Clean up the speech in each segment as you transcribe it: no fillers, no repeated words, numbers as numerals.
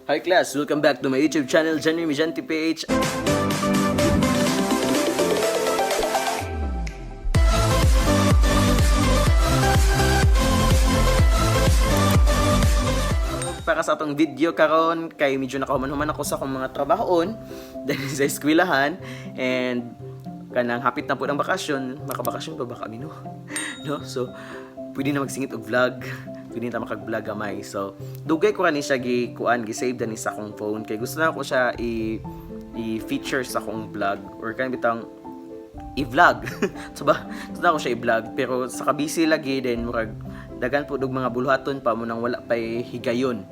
Hi class, welcome back to my YouTube channel, Jenry Mijanti PH. Para sa atong video karon kay medyo nakahuman-human ako sa akong mga trabahoon dahil sa eskwelahan and kanang hapit na po ng bakasyon, makabakasyon pa ba kami, no? No? So, pwede na magsingit og vlog, pwede na makag-vlog gamay. So, dugay ko ni siya gi kuan, gi-save ni sa akong phone kay gusto na ako siya i i-feature sa akong vlog or kanang bitang i-vlog. So ba, gusto na ako siya i-vlog pero sa kabisi lagi din murag dagan po og mga buluhaton pa mo nang wala pay higayon.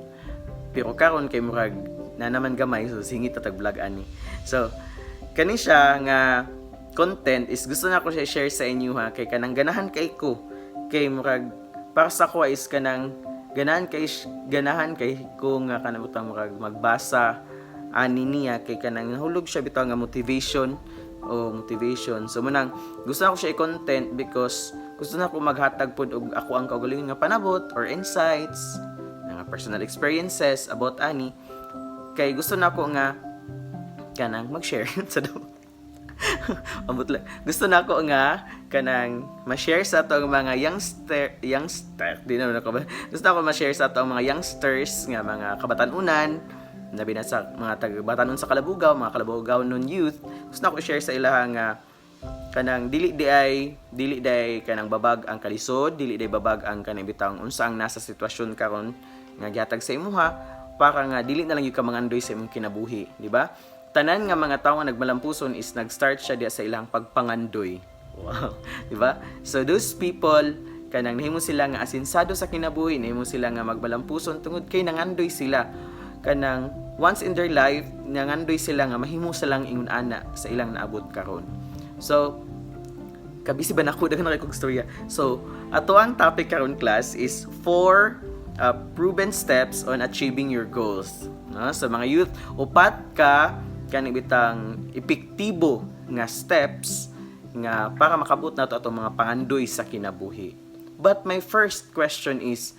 Pero karon kay murag na naman gamay, so singit ta tag vlog ani. So kani siya nga content is gusto na ako siya i-share sa inyo ha, kay kanang ganahan kay ko, kay murag para sa ko is kanang ganahan kay ko nga kanang butang murag magbasa ani niya kay kanang nahulog siya bitaw nga motivation o motivation. So munang gusto na ako siya i-content because gusto na ako maghatag pod og ako ang kaugalingon nga panabot or insights, nga personal experiences about ani, kay gusto na ako nga kanang mag-share sa daw. Ambot lang. Gusto na ako nga kanang ma-share sa ato ang mga youngster youngster di naman ako ba. Gusto na ako ma-share sa ato ang mga youngsters nga mga kabatanunan, labi na sa mga taga batanon sa Kalabugaw, mga Kalabugaw nun youth. Gusto na ako i-share sa ilaha nga kanang dili di ay kanang babag ang kalisod, dili di babag ang kanang bitang unsa ang nasa sitwasyon karon nga gihatag sa imuha, para nga dili na lang gyud ka mangandoy sa imong kinabuhi, di ba? Tanan nga mga tawo nga nagmalampuson is nag-start siya diya sa ilang pagpangandoy. Wow, di ba? So those people kanang nahimo sila nga asinsado sa kinabuhi, nahimo sila nga magmalampuson tungod kay nangandoy sila kanang once in their life, nangandoy sila nga mahimo silang ingon ana sa ilang naabot karon. So kabisi ba nako, daghan na kay kog storya. So ato ang topic karon class is four proven steps on achieving your goals. No? Sa mga youth, upat ka kanang bitang epektibo nga steps nga para makabot nato atong mga pangandoy sa kinabuhi. But my first question is,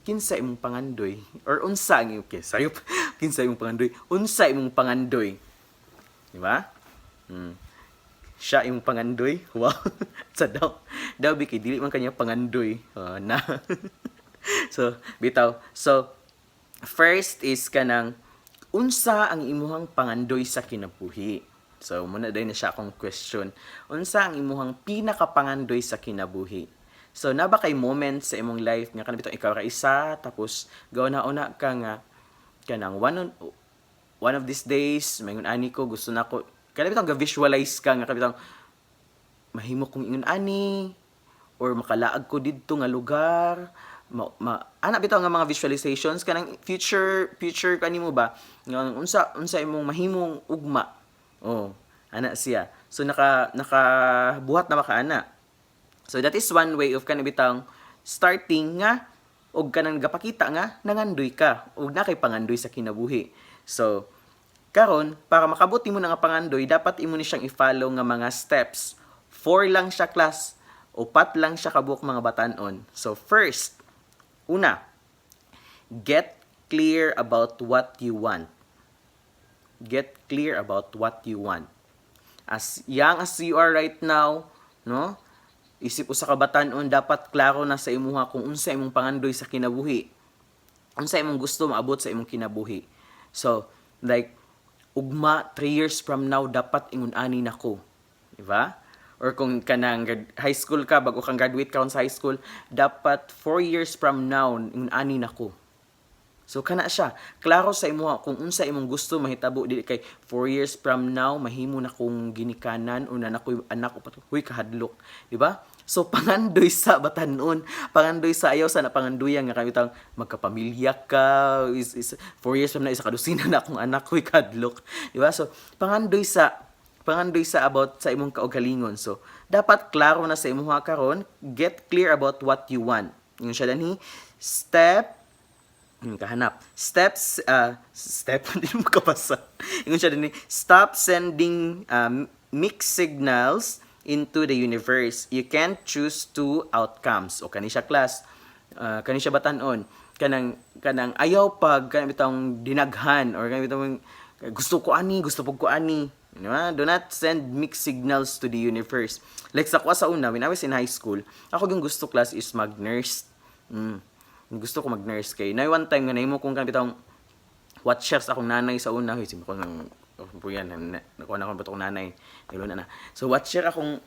kinsa imong pangandoy or unsa ang imong, okay, sayop, kinsa imong pangandoy, unsa imong pangandoy, di ba? Siya imong pangandoy. Wow. Sa daw daw bi kay dili man kanya pangandoy. Na so bitaw, so first is kanang unsa ang imuhang pangandoy sa kinabuhi. So muna dahil na siya akong question, unsa ang imuhang pinakapangandoy sa kinabuhi? So na ba kay moment sa imong life nga kanang bitaw ikaw ra isa, tapos gawa na una ka nga kanang one of these days maingon ani ko, gusto na ko kanang bitong ga-visualize ka nga kanang bitong mahimo kong ingon ani or makalaag ko didto nga lugar, ma ana bitaw nga mga visualizations kanang future future kanimo ba nga unsa unsa imong mahimong ugma? Oh, ana siya. So nakabuhat na ba ka ana? So that is one way of kanang bitang starting nga og kanang gapakita nga nangandoy ka og na kay pangandoy sa kinabuhi. So karon, para makabot nimo na nga pangandoy, dapat imo ni siyang i-follow nga mga steps. Four lang siya class, upat lang siya kabuok mga batanon. So first, una, get clear about what you want. Get clear about what you want. As young as you are right now, no? Isip usa ka batanon, dapat klaro na sa imuha kung unsa imong pangandoy sa kinabuhi. Unsa imong gusto maabot sa imong kinabuhi. So, like ugma 3 years from now dapat ingon ani nako. Di ba? Or kung kanang high school ka, bago kang graduate karon sa high school, dapat 4 years from now ingon ani nako. So kana siya, klaro sa imuha kung unsa imong gusto mahitabo, dili kay 4 years from now mahimo na kong ginikanan o na nakoy anak o pato. Huy, kahadlok, di ba? So pangandoy sa batanon, pangandoy sa ayaw sa na panganduyan nga kami tang magkapamilya ka is 4 years from now isa ka dosina na akong anak, huy, kahadlok, di ba? So pangandoy sa about sa imong kaugalingon. So dapat klaro na sa imuha karon, get clear about what you want. Yung siya danhi step kahanap. Steps, step, hindi mo kabasa. Ingon siya din, stop sending mixed signals into the universe. You can't choose two outcomes. O kani siya class, kani siya batanon. Kanang ayaw pag kanang bitawng dinaghan or kanang bitawng gusto ko ani, gusto pug ko ani. Di ba? Do not send mixed signals to the universe. Like sa kuha sa una, when I was in high school, ako yung gusto, class, is mag-nurse. Gusto ko mag-nurse kay na one time nga nahimo kong kanang bitawng watcher sa akong nanay sa una. Hoy, ko nang oh, yan, nakuha na akong batong nanay. Nilo na na. So watcher akong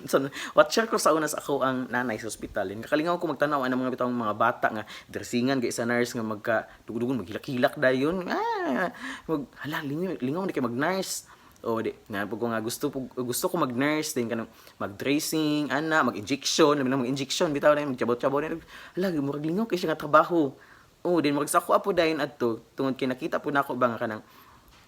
so, watcher ko sa una sa ako ang nanay sa ospital. And kakalingaw ko magtanaw ang mga bitawng mga bata nga dressingan kay sa nurse nga magka dugudugon, maghilak-hilak dayon. Ah, mag hala, lingaw lingaw di kay mag-nurse. O di na pag ko nga gusto ko mag-nurse din, kanang mag-dressing ana, mag-injection, labi na mag-injection bitaw na magjabot-jabot na. Hala, murag lingaw kay siya nga trabaho. Oh, din murag sa ako apo dayon adto tungod kay nakita po nako ba nga kanang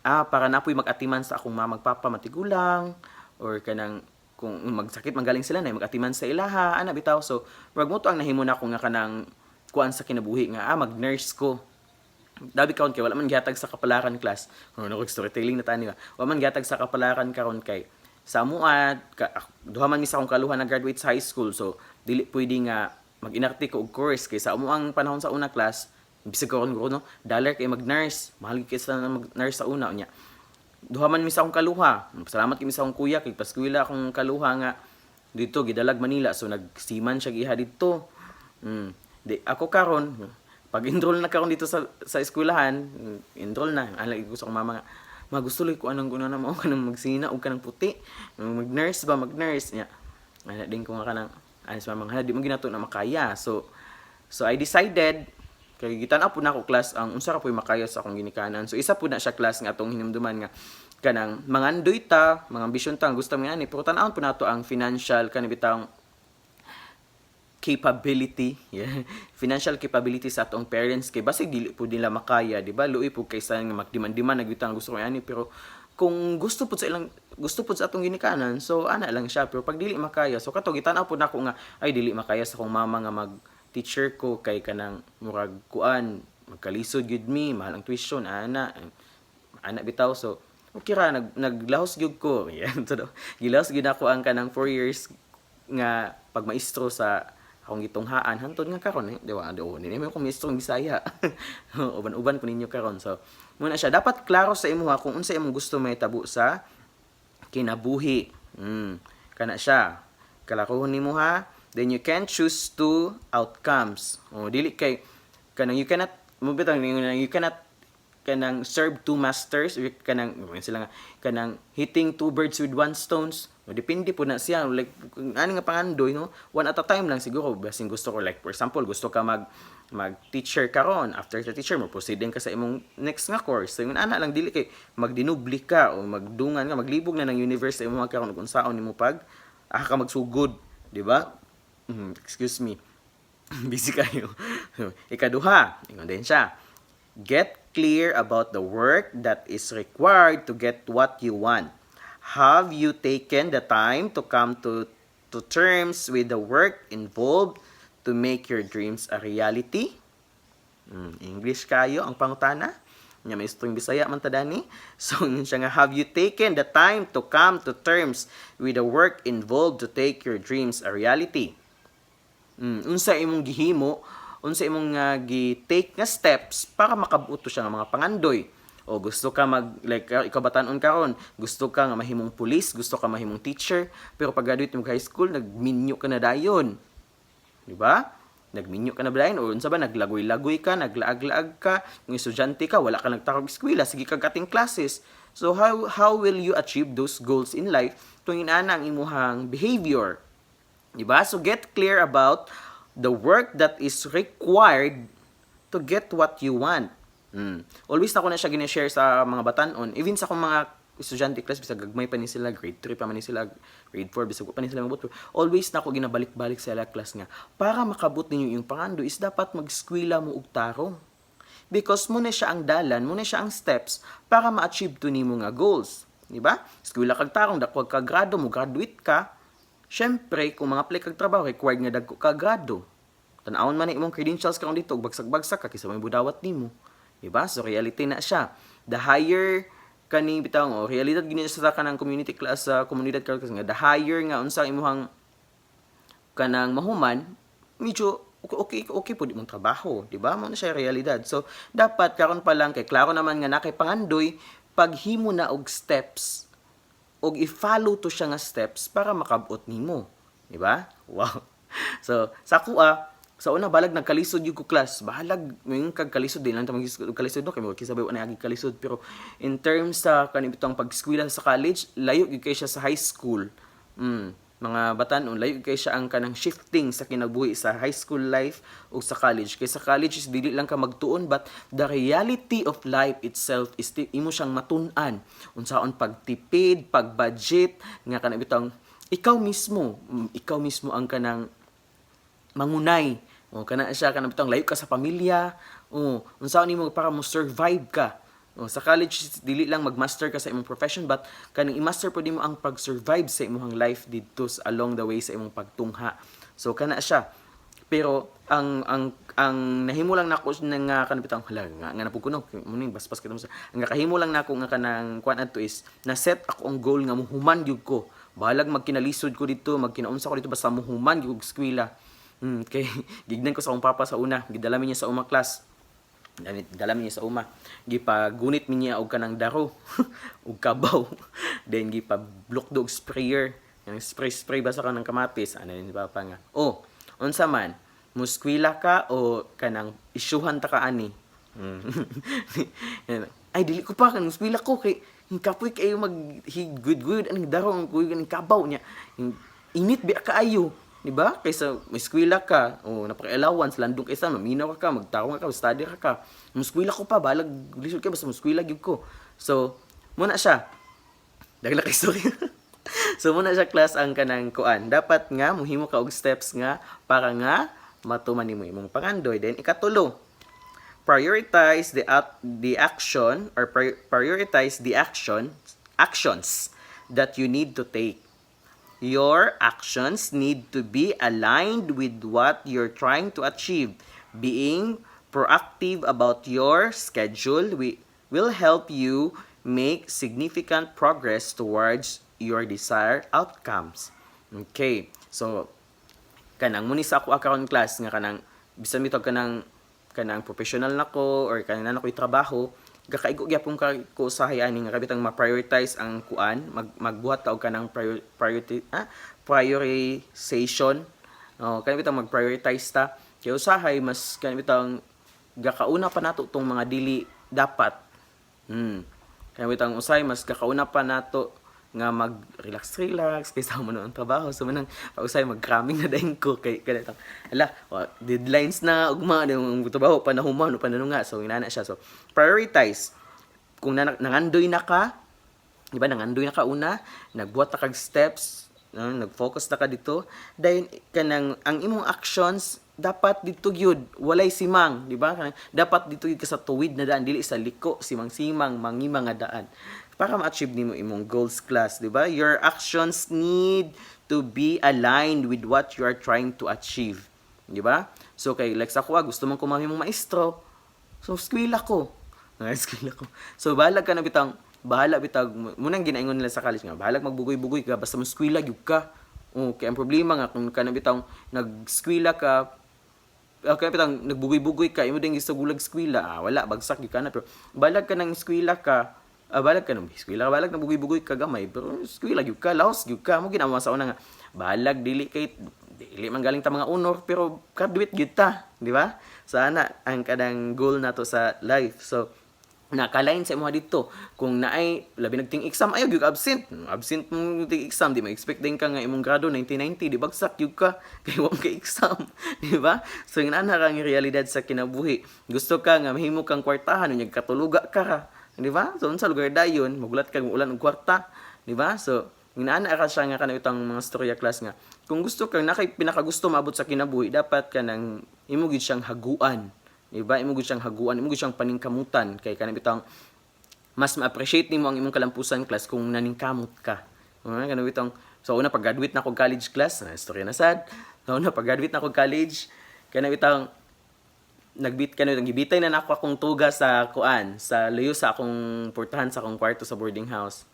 para na po'y mag-atiman sa akong mama, magpapa, matigulang or kanang kung magsakit magaling sila na mag-atiman sa ilaha ana bitaw. So murag mo to ang nahimo nako nga kanang kuan sa kinabuhi nga mag-nurse ko. Dabi karon kay wala man gihatag sa kapalaran, class. Kung ano storytelling na tani ba. Wala man gihatag sa kapalaran karon kay sa amuad ka, duha man mi sa akong kaluhan na graduate sa high school, so dili pwede nga mag-inarte ko og course kay sa amo ang panahon sa una, class, bisag karon ko no dollar kay mag-nurse, mahal kay sa mag-nurse sa una. Unya duha man mi sa akong kaluha. Salamat kami sa akong kuya kay paskwela akong kaluha nga dito gidalag Manila, so nagsiman siya giha didto. Di ako karon pag enroll na karon dito sa eskwelahan, enroll na ala ko sa akong mama nga ma, gusto ko anong kuno na mao kanang magsina og kanang puti, mag-nurse ba, mag-nurse niya. Ana din ko nga kanang ay sa mama, di mo ginato na makaya. So I decided kay gitan-aw po nako, class, ang unsa ra po'y makaya sa akong ginikanan. So isa po na siya, class, nga atong hinumduman nga kanang mangandoy ta, mga ambisyon ta, gusto mo ani, pero tan-awon po nato ang financial kani bitawng capability, yeah. Financial capability sa atong parents kay basig dili po nila makaya, di ba? Luoy po kaysa nga magdiman-diman nagbitang gusto ko ani, pero kung gusto po sa ilang, gusto po sa atong ginikanan, so ana lang siya. Pero pag dili makaya, so kato gitan-aw po nako nga ay dili makaya sa akong mama nga mag teacher ko kay kanang murag kuan, magkalisod gyud mi, mahal ang tuition, ana ana bitaw. So okay ra, naglahos gyud ko. Yan, so gilahos gyud ako ang kanang 4 years nga pagmaestro sa akong gitunghaan hantod nga karon eh, di ba? Do ni mo ko maestro ng Bisaya, uban-uban ko ninyo karon. So muna siya, dapat klaro sa imuha kung unsa imong gusto mahitabo sa kinabuhi. Kana siya, kalakuhon nimo ha. Then you can choose two outcomes. O dili kay kanang you cannot mo bitang you cannot kanang serve two masters or kanang sila nga kanang hitting two birds with one stones. O, depende po na siya, like ano nga pangandoy no, one at a time lang siguro. Basin gusto ko, like for example, gusto ka mag mag teacher karon, after sa teacher mo proceed din ka sa imong next nga course. So yun, ana lang, dili kay magdinubli ka o magdungan ka, maglibog na ng universe sa imong karon kung saon nimo pag ka magsugod, di ba? Excuse me, busy kayo. Ikaduha, ingon din siya, get clear about the work that is required to get what you want. Have you taken the time to come to terms with the work involved to make your dreams a reality? English kayo ang pangutana. Nya may istong Bisaya man ta dani. So yun siya nga, have you taken the time to come to terms with the work involved to take your dreams a reality? Unsa imong gihimo, unsa imong gi-take nga steps para makabuto siya nga mga pangandoy? O gusto ka mag, like ikaw batan-on karon, gusto ka nga mahimong pulis, gusto ka mahimong teacher, pero pag graduate mo high school, nagminyo ka na dayon. Di ba? Nagminyo ka na ba dayon? O unsa ba, naglagoy-lagoy ka, naglaag-laag ka, kung estudyante ka, wala ka nagtarog eskwela, sige kag ating classes. So how will you achieve those goals in life kung inana ang imuhang behavior? Di ba? So get clear about the work that is required to get what you want. Always na ko na siya gina-share sa mga batan-on, even sa akong mga estudyante, class, bisag gagmay pa ni sila, grade 3 pa man ni sila, grade 4, bisag pa ni sila mabot. Always na ako ginabalik-balik sa ila, class, nga para makabot ninyo yung pangando is dapat mag-eskwela mo og tarong. Because mo na siya ang dalan, mo na siya ang steps para ma-achieve to nimo nga goals. Di ba? Eskwela kag tarong, dako ka grado mo, graduate ka. Syempre, kung mga apply kag trabaho, required nga dagko ka grado. Tan-awon man na imong credentials karon dito, ug bagsak-bagsak ka kaysa may budawat nimo. Di ba? So reality na siya. The higher kani bitaw o realidad gini sa kanang community, class, sa komunidad karon nga the higher nga unsa imuhang kanang mahuman, medyo okay pud imong trabaho, di ba? Mao na siya realidad. So dapat karon pa lang kay klaro naman nga na kay pangandoy, paghimo na og steps og i-follow to siya nga steps para makabot nimo, di ba? Wow. So sa kuha sa una, balag nagkalisod gyud ko, class. Bahalag moingon kag kalisod, di lang ta mag kalisod, no, kay mo kisabay wa na agi kalisod, pero in terms sa kani bitong pag-eskwela sa college, layo gyud kay siya sa high school. Mga batan-on, layo kay siya ang kanang shifting sa kinabuhi sa high school life o sa college. Kay sa college is dili lang ka magtuon, but the reality of life itself is imo siyang matun-an unsaon pagtipid, pag-budget, nga kanang bitong ikaw mismo ang kanang mangunay. O kana siya, kanang bitong layo ka sa pamilya. O unsaon nimo para mo survive ka. O, sa college, dili lang magmaster ka sa imong profession, but kaning i-master pud nimo ang pag-survive sa imong life didto along the way sa imong pagtungha. So kana siya. Pero ang nahimo lang nako nga kanang bitang, hala, nga napug kuno mo ning baspas kita sa ang nakahimo lang nako nga kanang kuan adto is na set ako ang goal nga muhuman gyud ko. Bahalag magkinalisod ko dito, magkinaunsa ko dito, basta muhuman gyud og eskwela. Kay gignan ko sa akong papa sa una, gidala mi niya sa uma, class. Dala mi niya sa uma. Gipagunit mi niya og kanang daro ug kabaw. Then gipa-blok og sprayer. Yang spray spray ba sa kanang kamatis, ano ni papa nga. "Oh, unsa man? Muskwila ka o kanang isyuhan ta ka ani?" "Ay, dili ko pa, kanang eskwela ko kay kapoy kayo mag good good aning daro ang kuy aning kabaw niya. Init biya kaayo." Di ba? Kaysa may eskwela ka, o napaka-allowance, landong kaysa maminaw ka ka, magtarong ka, study ka ka. "Muskwela ko pa, balag lisod ka, basta muskwela gyud ko." So, muna siya. Dagla kay story. So muna siya, class, ang kanang kuan. Dapat nga muhimo ka og steps nga para nga matuman nimo imong pangandoy. Then ikatulo, prioritize the action or prioritize the actions that you need to take. Your actions need to be aligned with what you're trying to achieve. Being proactive about your schedule will help you make significant progress towards your desired outcomes. Okay. So, kanang muni sa ako akaron, class, nga kanang bisan mitog kanang professional nako or kanang na ako'y trabaho, gakaigo gyapon ka ko usahay ani nga kabitang ma-prioritize ang kuan, magbuhat ka og kanang priority, prioritization. Oh, kanang bitang mag-prioritize ta kay usahay mas kanang bitang gakauna pa nato tong mga dili dapat. Kaya bitang usahay mas gakauna pa nato nga mag-relax relax kaysa mo ang trabaho. So manang pag usay mag-cramming na dayon ko kay kanang, hala, wa, deadlines na ugma ang trabaho pa nahuman o pa nga. So inana siya. So prioritize kung nangandoy na ka, di ba? Nangandoy na ka una, nagbuhat na kag steps, no? Nag-focus na ka dito, dayon kanang ang imong actions dapat dito gyud, walay simang, di ba? Kanang dapat dito gyud ka sa tuwid na daan, dili sa liko, simang-simang, mangima nga daan, para ma-achieve nimo imong goals, class, di ba? Your actions need to be aligned with what you are trying to achieve, di ba? So kay like sa kuha, gusto mong kumami mong maestro, so eskwela ko. Nga eskwela ko. So bahalag ka na bitang bahala bitag munang ginaingon nila sa college nga bahalag magbugoy-bugoy ka, basta mo eskwela gyud ka. Oh, kay ang problema nga kung kana bitang nag-eskwela ka, kaya bitang nagbugoy-bugoy ka, imo din gusto gulag eskwela, wala, bagsak gyud ka na. Pero balag ka ng eskwela ka, balag ka ng eskwela, balag na bugoy-bugoy ka gamay, pero eskwela gyud ka, laos gyud ka. Mo ginawa sa una nga balag dili kay dili man galing ta mga honor, pero graduate gyud ta, di ba? Sana ang kanang goal nato sa life. So nakalain sa imo dito kung naay labi nagting exam, ayaw gyud absent absent mo ting exam, di ma-expect din ka nga imong grado 1990, di bagsak gyud ka kay wa kay exam, di ba? So ingana ra ang realidad sa kinabuhi. Gusto ka nga mahimo kang kwartahan, unya katuluga ka ra, di ba? So unsa lugar dayon magulat kag ulan og kwarta, di ba? So ingana ra siya nga kanang itang mga storya, class, nga kung gusto kang nakay pinakagusto maabot sa kinabuhi, dapat kanang imo gyud siyang haguan. Di ba? Imo gud siyang haguan, imo gud siyang paningkamutan kay kanang bitang mas ma-appreciate nimo ang imong kalampusan, class, kung naningkamot ka. Mga kanang bitang so una pag graduate na ako college, class, na istorya na sad. So una pag graduate na ako college, kanang bitang nagbit kano gibitay na nako akong tuga sa kuan sa luyo sa akong portahan sa akong kwarto sa boarding house.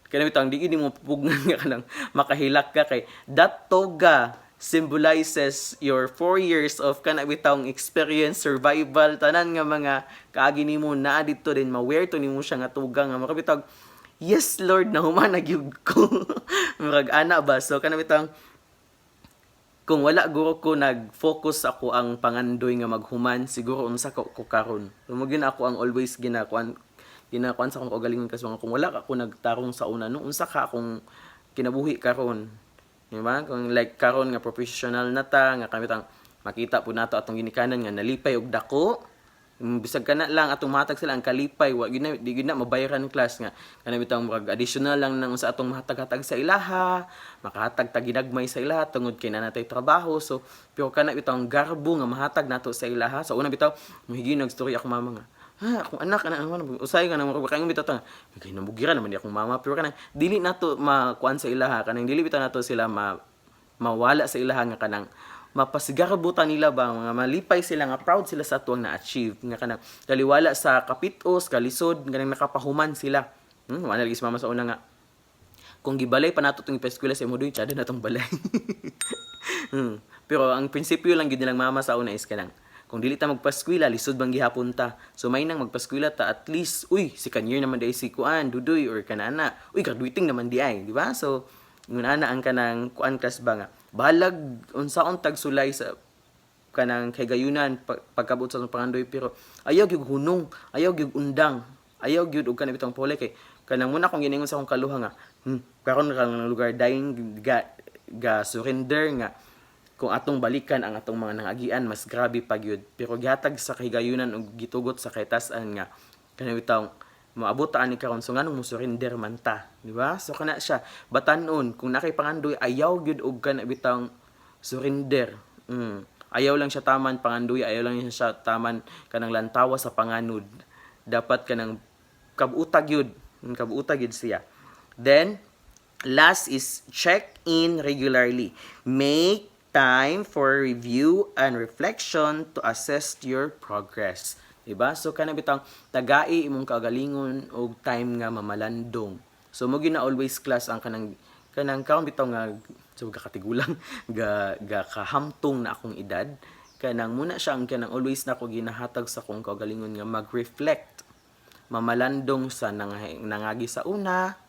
Kaya bitang di gid mo pugnan nga kanang makahilak ka kay that toga. symbolizes your 4 years of kana bitawng experience, survival, tanan nga mga kaagi nimo naa didto din, ma-wear to nimo siya nga tugang nga makabitag, "Yes Lord, nahuman na gyud ko." Murag ana ba. So kana bitawng kung wala guro ko nag-focus ako ang pangandoy nga maghuman, siguro unsa ko karon. So mo gina ako ang always ginakuan sa akong kaugalingon kasi mga kung wala ako nagtarong sa una, no, unsa ka akong kinabuhi karon, di ba? Kung like karon nga professional na ta nga kami tang makita po nato atong ginikanan nga nalipay og dako. Bisag kana lang atong mahatag sila ang kalipay, wa gyud na, di gyud na mabayaran, class, nga kana bitang murag additional lang nang unsa atong mahatag-hatag sa ilaha, makahatag ta ginagmay sa ilaha tungod kay naa natay trabaho. So pero kana bitang garbo nga mahatag nato sa ilaha sa una bitaw, mohigi nagstorya akong mama nga, "Ha, akong anak ana ano." Usay nga nang murag kaingon bitaw ta kay nabugiran naman di akong mama, pero kanang dili nato makuan sa ilaha, kanang dili bitaw nato sila ma mawala sa ilaha nga kanang mapasigarbo ta nila ba, mga malipay sila nga proud sila sa atuang na-achieve nga kanang taliwala sa kapitos kalisod kanang nakapahuman sila. Wala lagi si mama sa una nga kung gibalay pa nato tong ipa-eskwela sa imo doy, tsada na tong balay. Pero ang prinsipyo lang gid nilang mama sa una is kanang kung dili ta magpaskwela, lisod bang gihapon ta. So may nang magpaskwela ta, at least, uy, second year naman diay si kuan dudoy or kanana, uy, graduating naman di ay, di ba? So ingon ana ang kanang kuan, class ba, nga bahalag unsaon tagsulay sa kanang kahigayunan pagkabot sa atong pangandoy, pero ayaw gyud hunong, ayaw gyud undang, ayaw gyud og kanang bitong puli kay kanang muna akong giningon sa akong kaluha nga karon ka ng lugar dying ga surrender nga kung atong balikan ang atong mga nangagian, mas grabe pa gyud. Pero gihatag sa kahigayunan ug gitugot sa kahitasan nga kanang bitawng moabot ta ani karon, so nganong mo surrender man ta, di ba? So kana siya, batanon, kung nakay pangandoy, ayaw gyud og kana bitawng surrender. Ayaw lang siya taman pangandoy, ayaw lang siya taman kanang lantawa sa panganod. Dapat kanang kabuta gyud, kabuta gyud siya. Then last is check in regularly. Make time for review and reflection to assess your progress. Diba? So kana bitang tagai imong kagalingon og time nga mamalandong. So mo gyud na always, class, ang kanang karon bitaw nga so ga katigulang, ga kahamtong na akong edad, kanang muna siya ang kanang always na ako ginahatag sa akong kaugalingon nga mag-reflect, mamalandong sa nangagi sa una,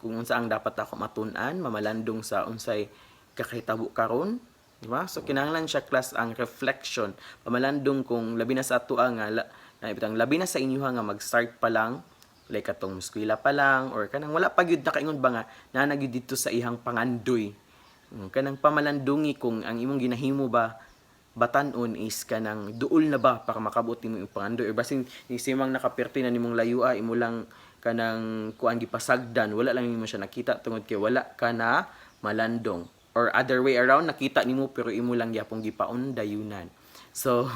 kung unsa ang dapat ako matun-an, mamalandong sa unsay kakahitabo karon, di ba? So kinahanglan siya, class, ang reflection, pamalandong kung labi na sa atoa nga na bitang labi na sa inyo nga mag-start pa lang, like katong eskwela pa lang or kanang wala pa gyud nakaingon ba nga naa na gyud dito sa ihang pangandoy. Kanang pamalandungi kung ang imong ginahimo ba batan-on is kanang duol na ba para makabot nimo imong pangandoy or basin simang nakaperte na nimong layua, imo lang kanang kuan, gipasagdan, wala lang nimo siya nakita tungod kay wala ka na malandong, or other way around, nakita nimo pero imo lang gyapon gipaundayunan. So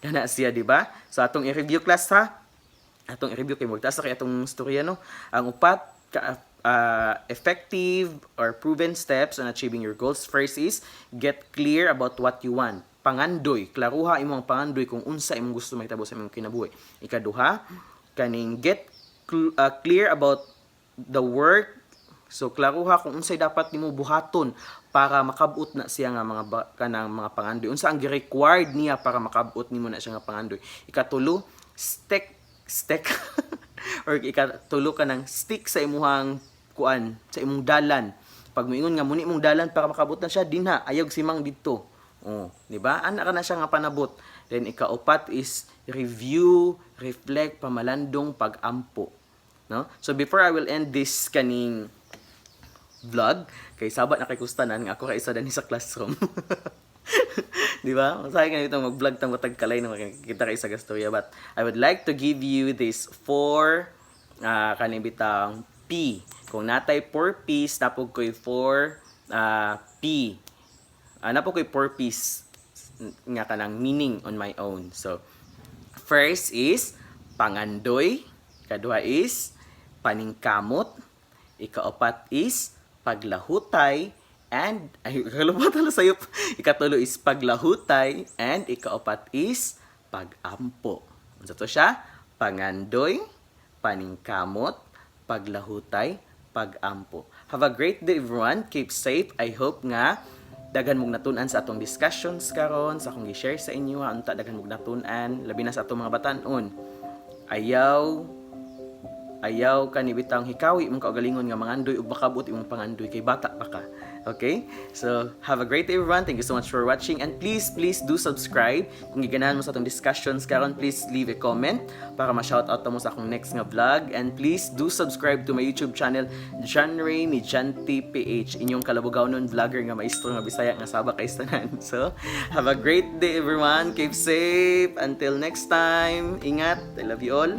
kana siya, di ba? So atong i-review, class, ha, atong i-review kay magtaas na kay atong storya, no? Ang upat ka effective or proven steps on achieving your goals: first is get clear about what you want, pangandoy, klaruha imong pangandoy kung unsa imong gusto mahitabo sa imong kinabuhi. Ikaduha, kaning get clear about the work. So klaruha kung unsay dapat nimo buhaton para makabot na siya nga mga kanang mga pangandoy, unsa ang gi-required niya para makabot nimo na siya nga pangandoy. Ikatulo, stick stick or ikatulo ka ng stick sa imuhang kuan, sa imong dalan. Pag moingon nga muni imong dalan para makabot na siya dinha, ayaw simang didto. Oh, di ba? Ana ka na siya nga panabot. Then ikaupat is review, reflect, pamalandong, pagampo. No? So before I will end this kaning vlog, kay saba na kay kustanan nga ako ra isa dani sa classroom. Di ba? Masaya ka itong mag-vlog tang matag kalay na makikita kay sa gastorya. But I would like to give you this four kaning bitang P. Kung natay 4 P's, napog ko'y 4 P. Napog ko'y 4 P's nga kanang meaning on my own. So, first is pangandoy. Kaduha is paningkamot. Ikaapat is paglahutay and ay, ikalupat na sayop. Ikatulo is paglahutay and ikaapat is pagampo. Unsa to siya? Pangandoy, paningkamot, paglahutay, pagampo. Have a great day, everyone. Keep safe. I hope nga Daghan mong natun-an sa atong discussions karon, sa akong gi-share sa inyo ha. Unta daghan mong natun-an, labi na sa atong mga batan-on. Ayaw ayaw kani bitang hikawi imong kaugalingon nga mangandoy ug makabot imong pangandoy kay bata pa ka. Okay? So, have a great day, everyone. Thank you so much for watching and please, please do subscribe. Kung giganahan mo sa atong discussions karon, please leave a comment para ma-shout out mo sa akong next nga vlog, and please do subscribe to my YouTube channel, John Ray ni Janti PH, inyong kalabugaw nun vlogger nga maestro nga Bisaya nga saba kay tanan. So, have a great day, everyone. Keep safe. Until next time. Ingat. I love you all.